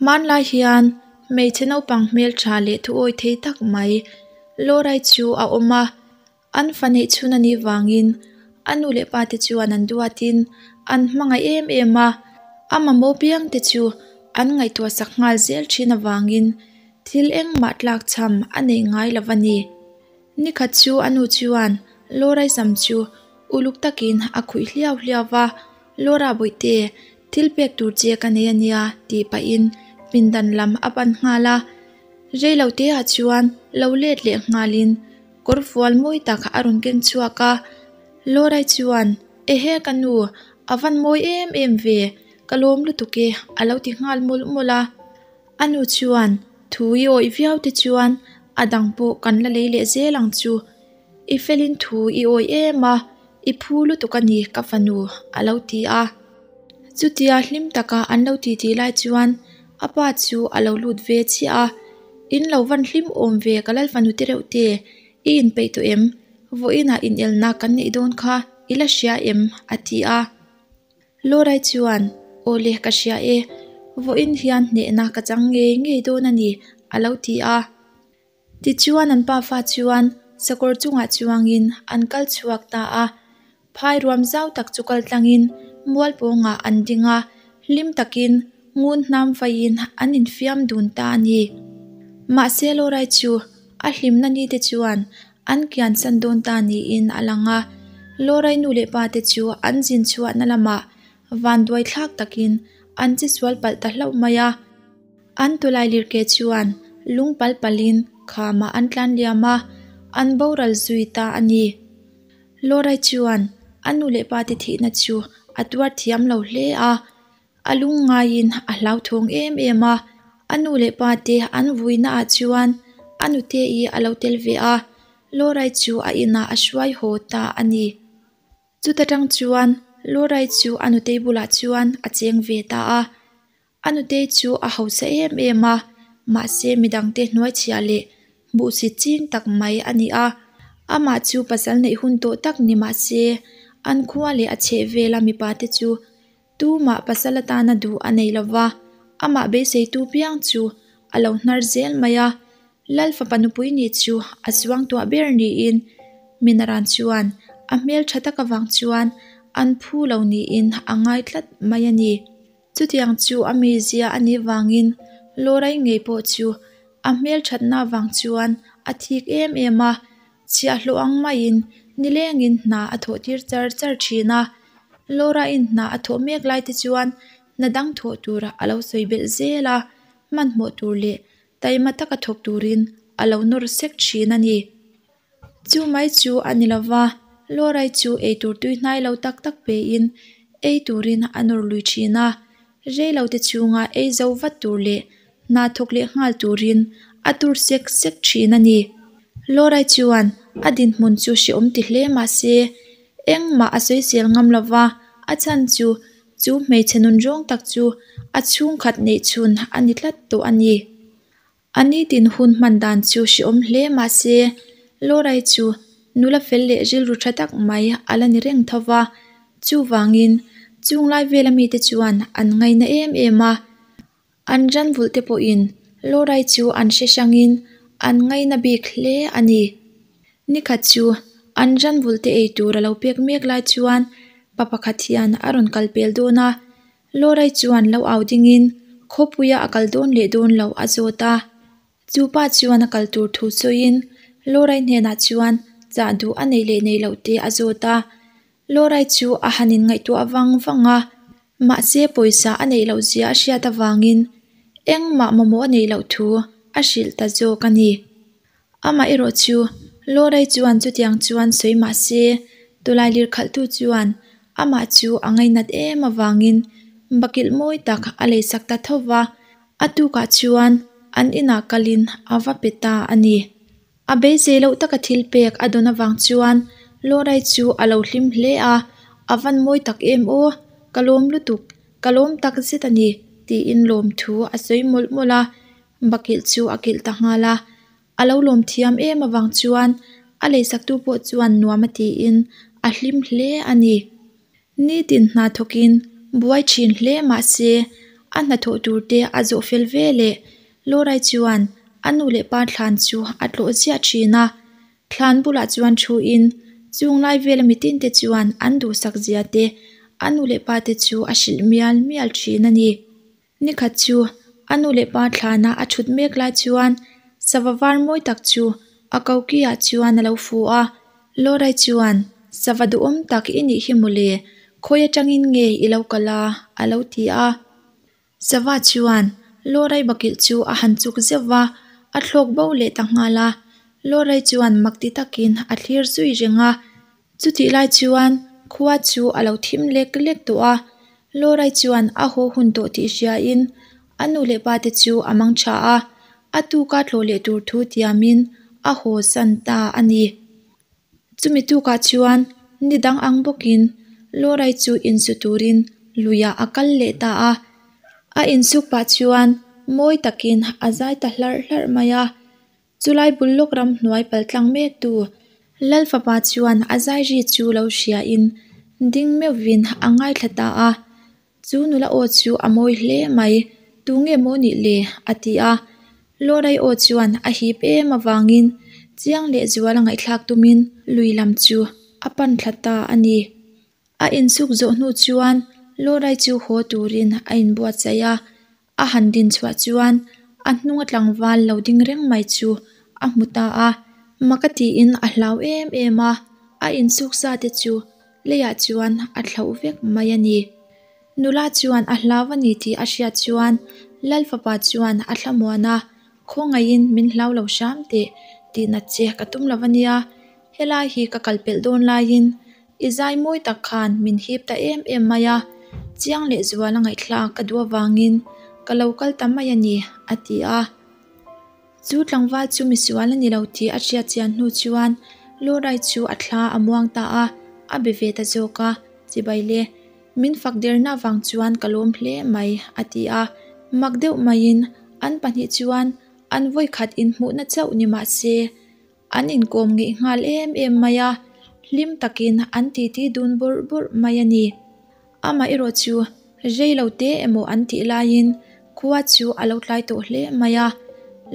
Hmanlai hian hmeichhe naupang hmeltha leh thuawi thei tak mai Lawrai chu a awm a, an fa neih chhun a nih vangin a nu leh pa te chuan an duatin an hmangaih em em a, a mamawh piang te chu an ngaihtuah sak nghal zel thin avangin thil engmah tlak chham a neih ngai lo a ni. Nikhat chu a nu chuan Lawrai sam chu uluk takin a khuih hliau hliau va, Laura Bawihte, thil pek tur che ka nei a nia tih pahin pindan lam a pan nghal a. Reilo te ah chuan lo let leh nghalin kawr fual mawi tak a rawn keng chhuak a. Laura chuan, Ehe ka nu, a van mawi em em ve, ka lawm lutuk e a lo ti nghal mawlh mawlh a. A nu chuan, Thu i awih viau te chuan a dang pawh kan la lei leh zel ang chu. I felin thu i awih em a, i phu lutuk a ni ka fanu a lo ti a. Chutia hlim taka an lo titi lai chuan a pa chu a lo lut ve chiah a, In lo van hlim awm ve ka lal fanu te reuh te, i inpeih tawh em? Vawiinah inelna kan neih dawn kha i la hria em? a ti a. Lawrai chuan, Aw le, ka hria e, vawiin hian hnehna ka chang ngei ngei dawn a ni, a lo ti a. Tichuan an pafa chuan sakawr chungah chuangin an kal chhuak ta a, phai ruam zau tak chu kal tlangin mual pawngah an ding a, hlim takin ngun hnam vaiin an infiam dun ta a ni. Mahse Lawrai chu a hlimna ni te chuan an kiansan dawn ta niin a lang a, Lawrai nu leh pa te chu an zin chhuahna lamah vanduai thlak takin an che sual palh ta hlauh mai a. An tulai lirke chuan lung pal palin khamah an tlan liam a, an boral zui ta a ni. Lawrai chuan a nu leh pa te thihna chu a tuar thiam lo hle a, a lung ngaiin a hlauthawng em em a. A nu leh pa te an vuina ah chuan a nute i a lo tel ve a, Lawrai chu a inah a hruai haw ta a ni. Chuta tang chuan Lawrai chu a nutei bulah chuan a cheng ve ta a. A nutei chu a hausa em em a, mahse midangte hnuaichhiah leh hmuhsit ching tak mai a ni a. Amah chu pasal neih hun tawh tak ni mahse an khua leh a chheh vela mipa te chu tumah pasal atana duh a nei lova, amah beiseitu piang chu a lo hnar zel mai a. Lal fapa nupui nih chu a chuang tuah ber niin Minaran chuan a hmel tha tak avang chuan an phu lo niin a ngai tlat mai a ni. Chutiang chu a mizia a nih vangin Lawrai ngei pawh chu a hmelthatna vang chuan a thik em em a, chhiahhlawh ang maiin nilengin hna a thawh tir char char thin a. Lawraiin hna a thawh mek lai te chuan hna dang thawh tur a lo sawi belh zel a, hmanhmawh tur leh taima taka thawk turin a lo nawr sek thin a ni. Chu mai chu a ni lova, Lawrai chu eitur tui hnai lo tak tak pein ei turin a nawr lui thin a, reilo te chhunga ei zo vat tur leh hna thawk leh nghal turin a tur sek sek thin a ni. Lawrai chuan a dinhmun chu hrehawm ti hle mah se, engmah a sawisel ngam lova, a chhan chu chu hmeichhe nun rawng tak chu a chhungkhat neih chhun a ni tlat tawh a ni. A nitin hun hman dan chu hrehawm hle mah se, Lawrai chu nula fel leh rilru tha tak mai a la ni reng tho va. Chuvangin, chunglai vela mite chuan an ngaina em em a. An ran vulh te pawhin Lawrai chu an hre hrangin an ngaina bik hle a ni. Nikhat chu an ran vulh te ei tur a lo pek mek lai chuan pa pakhat hian a rawn kal pel dawn a. Lawrai chuan lo au dingin khawpuia a kal dawn leh dawn lo a zawt a. Chu pa chuan a kal tur thu sawiin Lawrai hnenah chuan chah duh a nei leh nei loh te a zawt a. Lawrai chu a han inngaihtuah vang vang a, mahse pawisa a neih loh zia a hriat avangin engmah mamawh a neih loh thu a hrilh ta zawk a ni. Amah erawh chu Lawrai chuan chutiang chuan sawi mah se, tawlai lir khalhtu chuan amah chu a ngainat em avangin bakilh mawi tak a leisak ta tho va, a tukah chuan an inah kalin a va pe ta a ni. A beisei loh taka thil pek a dawn avang chuan Lawrai chu a lo hlim hle a, A van mawi tak em aw, ka lawm lutuk, ka lawm tak zet a ni, tiin lawmthu a sawi mawlh mawlh a. Bakilh chu a kilh ta nghal a, a lo lawm thiam em avang chuan a leisaktu pawh chuan nuam a tiin a hlim hle a ni. Nitin hna thawkin buai thin hle mah se A hnathawh tur te a zawh fel veleh Laura-i chuan a nu leh pa thlan chu a tlawh ziah thin a. Thlan bulah chuan thu in chung lai vela mitin te chuan an duhsak zia te a nu leh pa te chu a hrilh mial mial thin a ni. Nikhat chu a nu leh pa thlana a thut mek lai chuan sava var mawi tak chu a koki ah chuan a lo fu a. Laura-i chuan, Sava duhawm tak i nih hi mawle, khawi atangin nge i lo kal a? a lo ti a. Sava chuan Laura-i bakilh chu a han chuk zeuh va, a thlawk bo leh ta nghal a. Laura-i chuan mak ti takin a thlir zui reng a. Chutih lai chuan khua chu a lo thim lek lek tawh a. Laura-i chuan a haw hun tawh tih hriain a nu leh pa te chu a mang tha a, a tuka tlawh leh tur thu tiamin a haw san ta a ni. Chumi tukah chuan ni dang ang bawkin Laura-i chu insu turin luiah a kal leh ta a. A insuk pah chuan mawi takin a zai ta hlarh hlarh mai a. Chulai bul lawk ramhnuai paltlang mektu Lal fapa chuan a zai ri chu lo hriain ding meuhvin a ngaithla ta a. Chu nula aw chu a mawi hle mai, tunge maw nih le? a ti a. Lawrai aw chuan a hip em avangin chiang leh zuala ngaihthlak tumin lui lam chu a pan thla ta a ni. A insuk zawh hnu chuan Lawrai chu haw turin a inbuatsaih a, a han din chhuah chuan a hnunga tlangval lo ding reng mai chu a hmu ta a. Mak a tiin a hlau em em a, a insuk sa te chu leiah chuan a thlauh vek mai a ni. Nula chuan a hlau a ni tih a hriat chuan Lal fapa chuan a thlamuan a, Khawngaihin min hlau lo hram teh tih nat che ka tum lo a nia, helai hi ka kal pelh dawn laiin i zai mawi tak khan min hip ta em em mai a, chiang leh zual a ngaihthlak ka duh avangin ka lo kal ta mai a ni a ti a. Chu tlangval chu misual a ni lo tih a hriat chian hnu chuan Lawrai chu a thla a muang ta a, a be ve ta zawk a, Chibai le, min fak derna avang chuan ka lawm hle mai, a ti a. Mak deuh maiin an pahnih chuan an vawikhat inhmuhna chauh ni mah se, an inkawm ngeih nghal em em mai a, hlim takin an titi dun bawrh bawrh mai a ni. Amah erawh chu rei lo te emaw an tih laiin khua chu a lo tlai tawh hle mai a,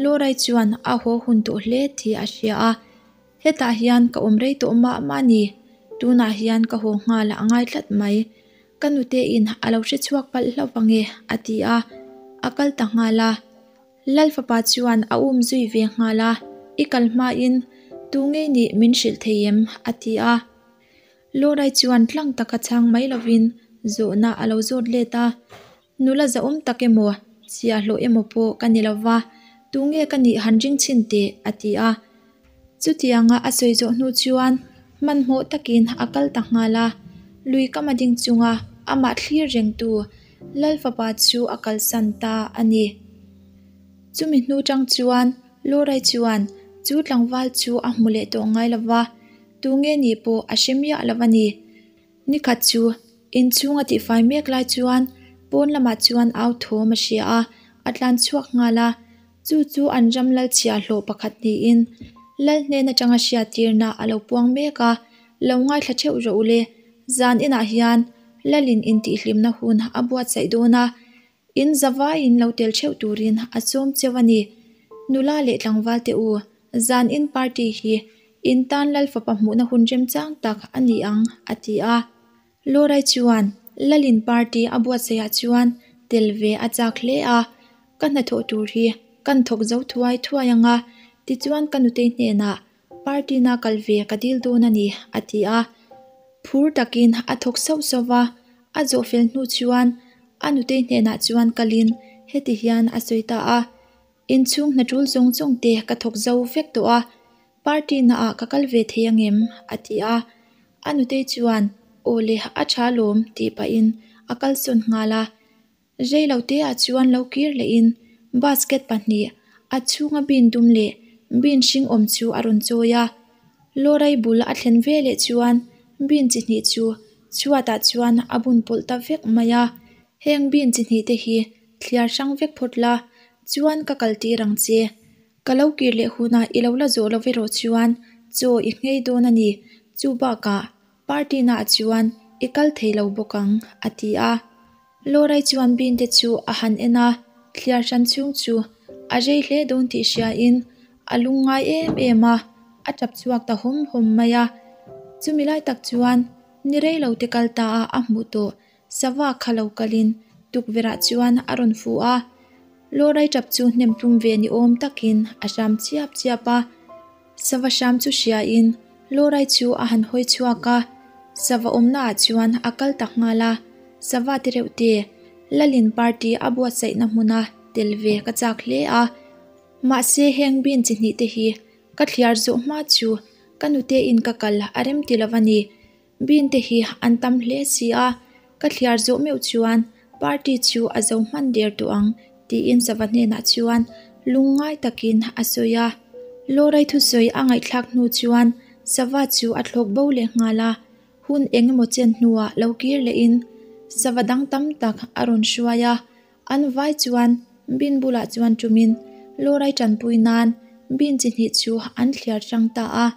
Lawrai chuan a haw hun tawh hle tih a hria a, Hetah hian ka awm rei tawh mah mah a ni, tunah hian ka haw nghal a ngai tlat mai, ka nutein a lo hre chhuak palh hlauh vang e a ti a, a kal ta nghal a. Lal fapa chuan a um zui ve nghal a, I kal hmain tu ngei nih min hrilh thei em? a ti a. Lawrai chuan tlang taka chhang mai lovin zawhna a lo zawt let a, Nula zahawm tak emaw, chhiahhlawh emaw pawh ka ni lova, tu nge ka nih han ring chhin teh? a ti a. Chutianga a sawi zawh hnu chuan hmanhmawh takin a kal ta nghal a, lui kama ding chunga amah thlir rengtu Lal fapa chu a kalsan ta a ni. Chumi hnu tang chuan Lawrai chuan chu tlangval chu a hmu leh tawh ngai lova, tu nge nih pawh a hre miah lo a ni. Nikhat chu inchhung a tihfai mek lai chuan pawn lamah chuan au thawm a hria a, a tlan chhuak nghal a. Chu chu an ram lal chhiahhlawh pakhat niin lal hnen atanga hriattirna a lo puang mek a, Lo ngaithla theuh rawh u le, zan inah hian lalin intihhlimna hun a buatsaih dawn a, in zavaiin lo tel theuh turin a sawm cheu a ni. Nula leh tlangval te u, zan in party hi in tan lal fapa hmuhna hun remchang tak a ni ang, a ti a. Lawrai chuan Lalin party a buatsaihah chuan tel ve a chak hle a, Ka hnathawh tur hi kan thawk zo thuai thuai ang a, tichuan ka nutei hnenah party na kal ve ka dil dawn a ni, a ti a. Phur takin a thawk sauh sauh va, a zawh fel hnu chuan a nutei hnenah chuan kalin heti hian a sawi ta a, Inchhung hna tul zawng zawng te ka thawk zo vek tawh a, Party na ah ka kal ve thei angem? a ti a. A nutei chuan, Aw le, a tha lawm tih pahin a kalsawn nghal a. Rei lo te ah chuan lo kir lehin basket pahnih a chhunga bean dum leh bean hring awm chu a rawn chawi a. Lawrai bul a thlen ve leh chuan bean chi hnih chu chhuatah chuan a bun pawlh ta vek mai a. Heng bean chi hnih te hi thliar hrang vek phawt la chuan ka kal tir ang che. Ka lo kir leh hunah i lo la zawh lo erawh chuan chaw i nghei dawn a ni, chu bakah party naah chuan i kal thei lo bawk ang, a ti a. Laura-i chuan bean te chu a han en a, thliar hran chhung chu a rei hle dawn tih hriain a lungngai em em a, a tap chhuak ta hawm hawm mai a. Chumi lai tak chuan ni rei lo te kal ta a a hmuh tawh sava kha lo kalin tukverh ah chuan a rawn fuh a. Laura-i tap chu hnem tum ve ni awm takin a hram chiap chiap a. Sava hram chu hriain Laura-i chu a han hawi chhuak a, sava awmna ah chuan a kal tak nghal a. Sava te reuh te, Lalin party a buatsaihna hmuna tel ve ka chak hle a. Mahse heng bean chi hnih te hi ka thliar zawh hma chu ka nute in ka kal a rem ti lo a ni. Bean te hi an tam hle si a, ka thliar zawh meuh chuan party chu a zo hman der tawh ang tiin sava hnenah chuan lungngai takin a sawi a. Lawrai thusawi a ngaihthlak hnu chuan sava chu a thlawk bo leh nghal a. Hun eng emaw chen hnuah lo kir lehin sava dang tam tak a rawn hruai a, an vai chuan bin bulah chuan tumin Lawrai tanpui nan bin chi hnih chu an thliar hrang ta a,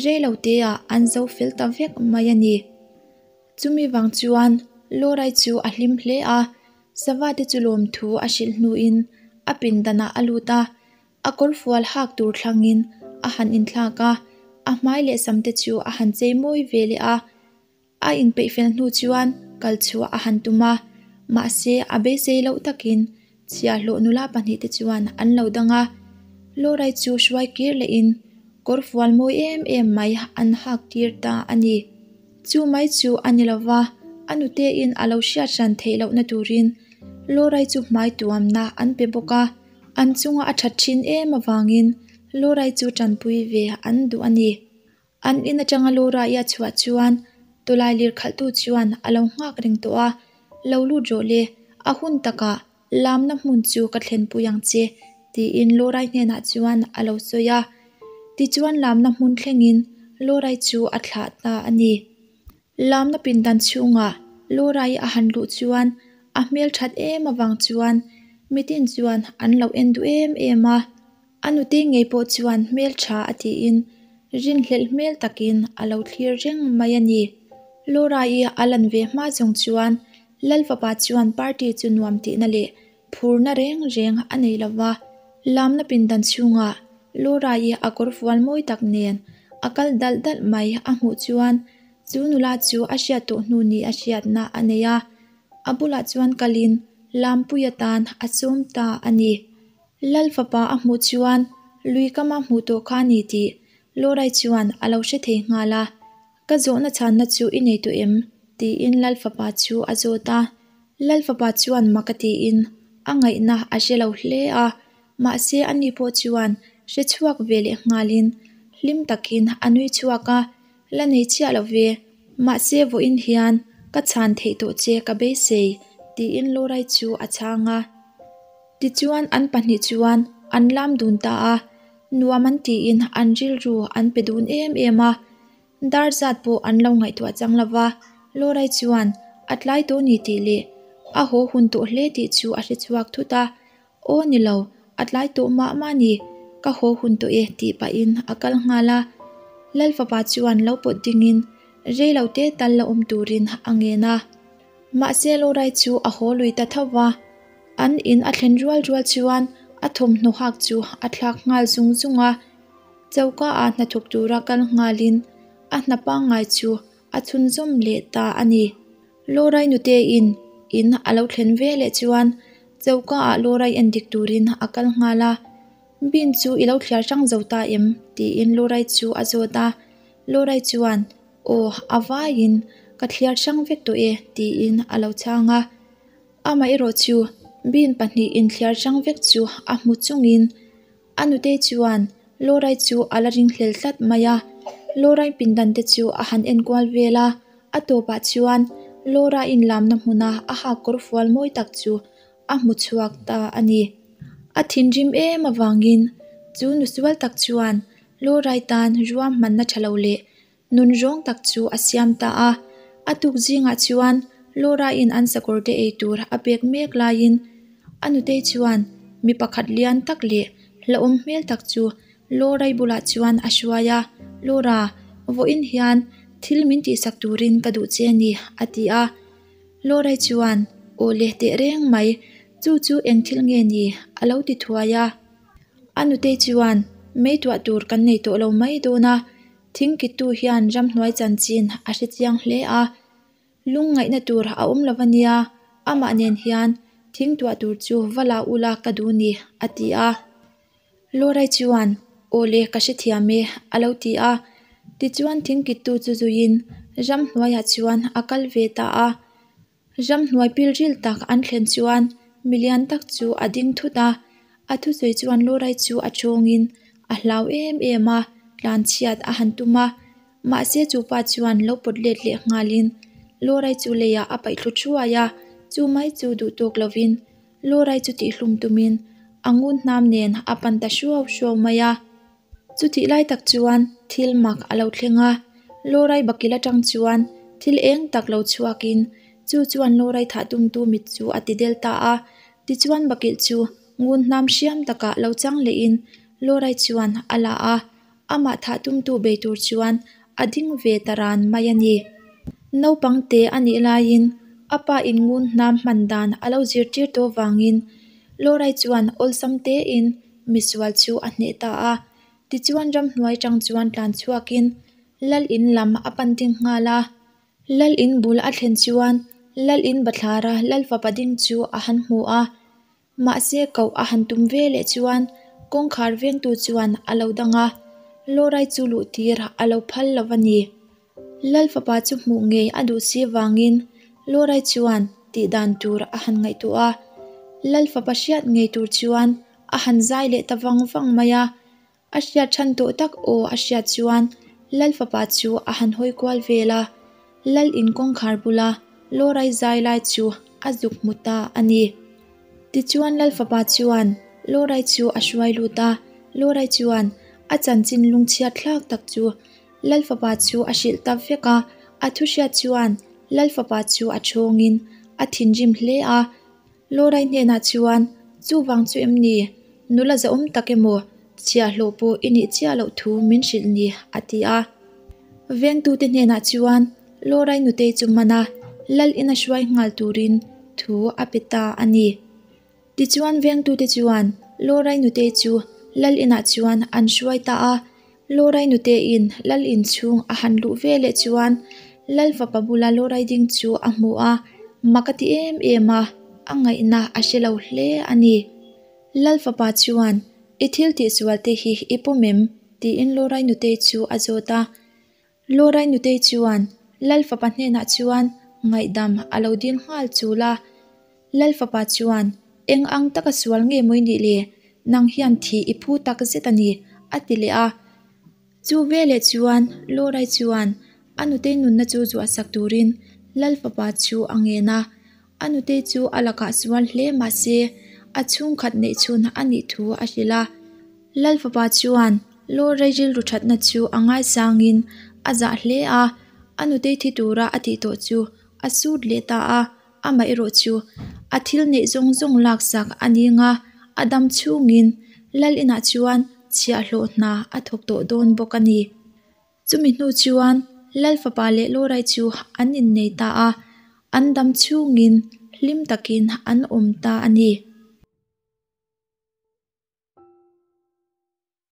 rei lo teah an zo fel ta vek mai a ni. Chumi vang chuan Lawrai chu a hlim hle a, sava te chu lawmthu a hrilh hnuin a pindanah a lut a, A kawrfual hak tur thlangin a han inthlak a, a hmai leh sam te chu a han chei mawi ve leh a. A inpeih fel hnu chuan kal chhuah a han tum a, mahse a beisei loh takin chhiahhlawh nula pahnihte chuan an lo dang a. Lawrai chu hruai kir lehin kawrfual mawi em em mai an hak tir ta a ni. Chu mai chu a ni lova, a nutein a lo hriat hran theih lohna turin Lawrai chu hmai tuamna an pe bawk a. An chunga a that thin em avangin Laura-i chu tanpui ve an duh a ni. An in atanga Laura-i a chhuah chuan tawlai lir khalhtu chuan a lo nghak reng tawh a, Lo lut rawh le, a hun takah lamna hmun chu ka thlenpui ang che, tiin Laura-i hnenah chuan a lo sawi a. Tichuan lamna hmun thlengin Laura-i chu a thlah ta a ni. Lamna pindan chhungah Laura-i a han luh chuan a hmel that em avang chuan mitin chuan an lo en duh em em a. A nute ngei pawh chuan hmel tha a tiin rinhlelh hmel takin a lo thlir reng mai a ni. Laura-i a lan ve hma zawng chuan Lalfapa chuan party chu nuam tihna leh Phurna reng reng a nei lo va, lamna pindan chhungah Laura-i a kawr fual mawi tak nen a kal dalh dalh mai a hmuh chuan chu nula chu a hriat tawh hnu ni a hriatna a nei a, a bulah chuan kalin lampui atan a sawm ta a ni. Lal fapa a hmuh chuan lui kama hmuh tawh kha a ni tih Laura-i chuan a lo hre thei nghal a. Ka zawhna chhanna chu i nei tawh em? tiin Lal fapa chu a zawt a. Lal fapa chuan mak a tiin a ngaihna a hre lo hle a, mahse ani pawh chuan hre chhuak ve leh nghalin hlim takin a nui chhuak a, La nei chiah lo ve, mahse vawiin hian ka chhan theih tawh che ka beisei, tiin Lorai chu a chhang a. Tichuan an pahnih chuan an lam dun ta a, nuam an tiin an rilru an pe dun em em a. Dar zat pawh an lo ngaihtuah chang lo va, Lorai chuan a tlai tawh ni tih leh a haw hun tawh hle tih chu a hre chhuak thut a, Aw ni lo, a tlai tawh mah mah ni, ka haw hun tawh e tih pahin a kal nghal a. Lal fapa chuan lo pawt dingin rei lo te tal la awm turin a ngen a. Mahse Lorai chu a haw lui ta tho va, an in a thlen rual rual chuan a thawmhnaw hak chu a thlak nghal zung zung a. Choka ah hnathawk tura kal nghalin a hna pangngai chu a chhunzawm leh ta a ni. Lorai nute in in a lo thlen ve leh chuan choka ah Lorai en dik turin a kal nghal a. Bin chu i lo thliar hrang zo ta em? tiin Lorai chu a zawt a. Lorai chuan Aw a vaiin ka thliar hrang vek tawh e tiin a lo chhang a. Amaherawh chu bin pahnih inthliar hrang vek chu a hmu chungin A nutei chuan Lorai chu a la ringhlel tlat mai a, Lorai pindan te chu a han enkual vel a, a tawpah chuan Laura inlamna hmuna a hak kawr fual mawi tak chu a hmu chhuak ta a ni. A thinrim em avangin chu nu sual tak chuan Lorai tan ruahmanna tha lo leh Nun zawng tak chu a siam ta a. A tuk zingah chuan Laura-in an sakawr te ei tur a pek mek laiin a nutei chuan mi pakhat lian tak leh hlauhawm hmel tak chu Laura-i bulah chuan a hruai a, Laura, vawiin hian thil min tihsak turin ka duh che a ni, a ti a. Laura-i chuan. Aw le teh reng mai, chu chu eng thil nge ni? a lo ti thuai a. A nutei chuan, Mei tuah tur kan nei tawh lo mai dawn a, thingkittu hian ramhnuai chanchin a hre chiang hle a, lungngaihna tur a awm lo a nia, amah nen hian thing tuah tur chu va la ula ka duh ni, a ti a. Laura chuan, Aw le, ka hrethiam e, a lo ti a. Tichuan thingkittu chu zuiin ramhnuaiah chuan a kal ve ta a. Ramhnuai pilril tak an thlen chuan milian tak chu a ding thut a. A thusawi chuan Laura chu a chawngin a hlau em em a, tlanchhiat a han tum a. Mahse chu pa chuan lo pawt let leh nghalin Laura chu leiah a paih thlu thuai a, chu mai chu duh tawk lovin Laura chu tihhlum tumin a ngun hnam nen a pan ta hruau hruau mai a. Chutih lai tak chuan thil mak a lo thleng a, Laura bakil atang chuan thil eng tak lo chhuakin chu chuan Laura thah tumtu mit chu a ti del ta a. Tichuan bakilh chu ngun hnam hriam takah lo chang lehin Laura chuan a la a, amah thah tumtu bei tur chuan a ding ve ta ran mai a ni. Naupang te a nih laiin a pa in ngun hnam hman dan a lo zirtir tawh vangin Laura chuan awlsam tein misual chu a hneh ta a. Tichuan ramhnuai tang chuan tlan chhuakin lal in lam a pan ding nghal a. Lal in bul a thlen chuan lal in bathlara lal fapa ding chu a han hmu a. Mahse koh a han tum ve leh chuan kawngkhar vengtu chuan a lo dang a, Lorai chu luh tir a lo phal lo a ni. Lal fapa chu hmuh ngei a duh si vangin Lorai chuan tih dan tur a han ngaihtuah a, Lal fapa hriat ngei tur chuan a han zai leh ta vang vang mai a. A hriat than tawh tak aw a hriat chuan Lal fapa chu a han hawi kual vel a, Lal in kawngkhar bula Lawrai zai lai chu a zuk hmu ta a ni. Tichuan Lal fapa chuan Lawrai chu a hruai lut a, Lawrai chuan a chanchin lungchhiat thlak tak chu Lal fapa chu a hrilh ta vek a, a thu hriat chuan Lal fapa chu a thawngin a thinrim hle a, Lorai hnenah chuan, Chuvang chu em ni? Nula zahawm tak emaw, chhiahhlawh pawh i nih chiah loh thu min hrilh ni, a ti a. Vengtute hnenah chuan Lorai nutei chu man a, lal ina hruai nghal turin thu a pe ta a ni. Tichuan vengtute chuan Lorai nutei chu lal inah chuan an hruai ta a. Lorai nuteiin lal inchhung a han luh ve leh chuan lal fapa bula Lorai ding chu a hmu a, mak a ti em em a, a ngaihna a hre lo hle a ni. Lal fapa chuan, I thil tihsual te hi i pawm em? tiin Lorai nutei chu a zawt a. Lorai nutei chuan Lal fapa hnenah chuan ngaihdam a lo dil nghal chul a. Lal fapa chuan, Eng ang taka sual nge mawi nih le? Nang hian thih i phu tak zet a ni, a ti leh a. Chu veleh chuan Lorai chuan a nutei nunna chu zuahsak turin Lal fapa chu a ngen a. A nutei chu a lakah sual hle mah se a chhungkhat neih chhun a nih thu a hrilh a. Lal fapa chuan Lawrei rilru thatna chu a ngaisangin a zah hle a, a nutei thi tura a tih tawh chu a sut leh ta a, amaherawh chu a thil neih zawng zawng laksak a ning a, a dam chhungin Lal inah chuan chhiahhlawh hna a thawk tawh dawn bawk a ni. Chumi hnu chuan Lal fapa leh Lawrai chu an innei ta a, an dam chhungin hlim takin an awm ta a ni.